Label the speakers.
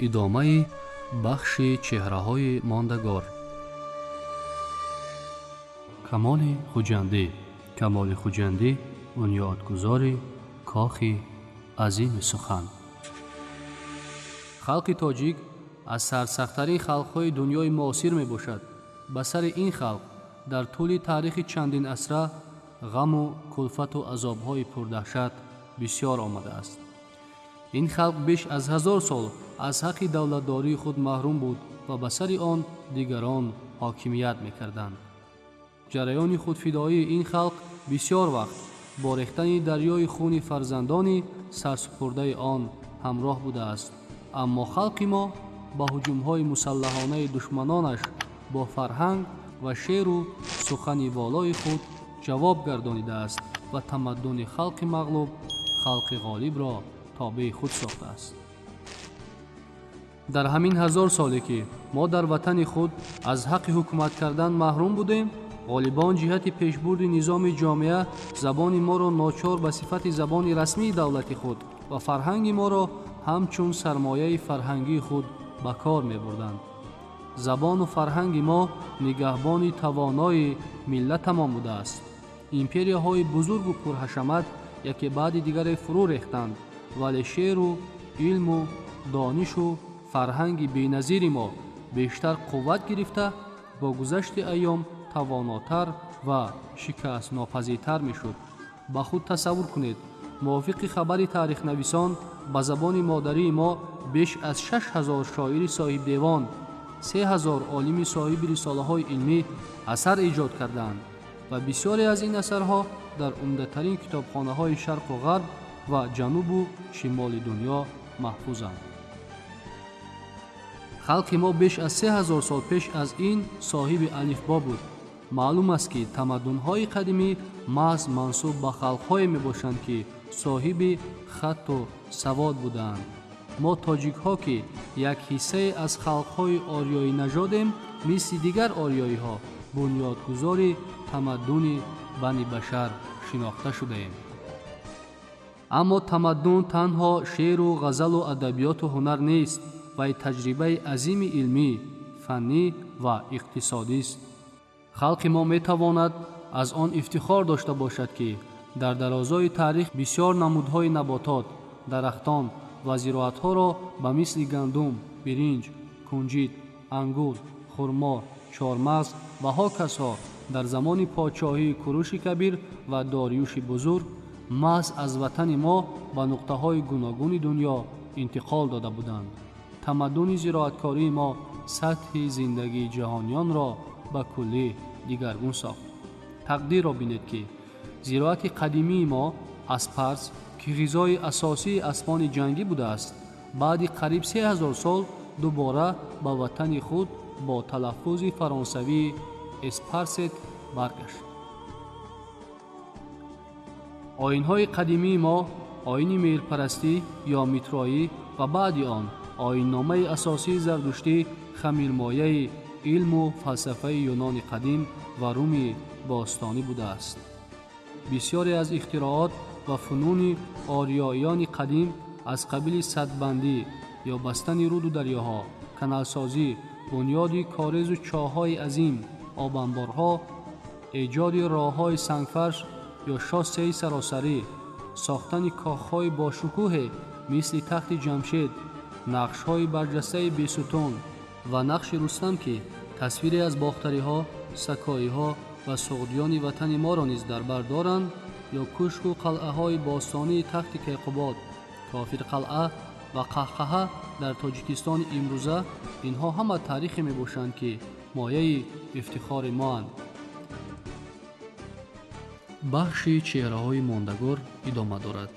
Speaker 1: Идомаи бахши чеҳраҳои мондагор. Камоли Хуҷандӣ. Камоли Хуҷандӣ, бунёдгузори кохи азими сухан. Халқи тоҷик аз сарсахттарин халқҳои дунёи муосир мебошад. Ба сари ин халқ дар тӯли таърихи чандин асра ғаму кулфату азобҳои пурдаҳшат бисёр омадааст. Ин халқ беш аз 1000 сол аз ҳаққи давлатдории худ маҳрум буд ва ба сари он дигарон ҳокимият мекарданд. Ҷараёни худфидоии ин халқ бисёр вақт бо рехтани дарёи хуни фарзандони сарсупурдаи он ҳамроҳ будааст. Аммо халқи мо ба ҳуҷумҳои мусаллаҳонаи душманонаш бо фарҳанг ва шеъру сухани волои худ ҷавоб гардонидааст ва тамаддуни халқи мағлуб халқи ғолибро тобеи худ сохтааст. Дар ҳамин 1000 соле, ки мо дар ватани худ аз ҳаққи ҳукумат кардан маҳрум будем, ғолибон ҷиҳати пешбурди низоми ҷомеа забони моро ночор ба сифати забони расмии давлати худ ва фарҳанги моро ҳамчун сармояи фарҳангии худ ба кор мебурданд. Забону фарҳанги мо нигаҳбони тавонои миллатамон будааст. Империяҳои бузургу пурҳашамат яке баъди дигаре фурӯ рехтанд, вале шеъру илму донишу фарҳанги беназири мо бештар қувват гирифта, бо гузашти айём тавонотар ва шикастнопазиртар мешуд. Ба худ тасаввур кунед, мувофиқи хабари таърихнависон, ба забони модарии мо беш аз 6000 шоири соҳибдевон, 3000 олими соҳиби рисолаҳои илмӣ асар эҷод кардаанд ва бисёре аз ин асарҳо дар умдатарин китобхонаҳои шарқу ғарб ва ҷанубу шимоли дунё маҳфузанд. Халқи мо беш аз 3000 сол пеш аз ин соҳиби алифбо буд. Маълум аст, ки тамаддунҳои қадимӣ маҳз мансуб ба халқҳое мебошанд, ки соҳиби хатту савод будаанд. Мо, тоҷикҳо, ки як ҳиссае аз халқҳои ориёӣ нажодем, мисли дигар ориёиҳо бунёдгузори тамаддуни бани башар шинохта шудаем. Аммо тамаддун танҳо шеъру ғазалу адабиёту ҳунар нест, вай таҷрибаи азими илмӣ, фаннӣ ва иқтисодист. Халқи мо метавонад аз он ифтихор дошта бошад, ки дар дарозои таърих бисёр намудҳои наботот, дарахтон ва зироатҳоро ба мисли гандум, биринҷ, кунҷит, ангур, хурмо, чормағз ва ҳоказҳо дар замони подшоҳии Куруши Кабир ва Дориюши Бузург маҳз аз ватани мо ба нуқтаҳои гуногуни дунё интиқол дода буданд. Тамаддуни зироаткории мо сатҳи зиндагии ҷаҳониёнро ба куллӣ дигаргун сохт. Тақдирро бинед, ки зироати қадимии мо, аспарс, ки ғизои асосии аспони ҷангӣ будааст, баъди қариб 3000 сол дубора ба ватани худ бо талаффузи фаронсавии эспарсет баргашт. Оинҳои қадимии мо, оини меҳрпарастӣ ё митроӣ ва баъди он оинномаи асосии зардуштӣ, хамирмояи илму фалсафаи Юнони қадим ва Руми бостонӣ будааст. Бисёре аз ихтироот ва фунуни ориёиёни қадим аз қабили садбандӣ ё бастани руду дарёҳо, каналсозӣ, бунёди корезу чоҳҳои азим, обанборҳо, эҷоди роҳҳои сангфарш ё шоссеи саросарӣ, сохтани кохҳои бошукӯҳе мисли тахти Ҷамшед, нақшҳои барҷастаи Бесутун ва нақши Рустам, ки тасвире аз бохтариҳо, сакоиҳо ва суғдиёни ватани моро низ дар бар доранд, ё кӯшку қалъаҳои бостонии тахти Кайқубод, Кофирқалъа ва Қаҳқаҳа дар Тоҷикистони имрӯза, инҳо ҳама таърихе мебошанд, ки мояи ифтихори моанд. Бахши чеҳраҳои мондагор идома дорад.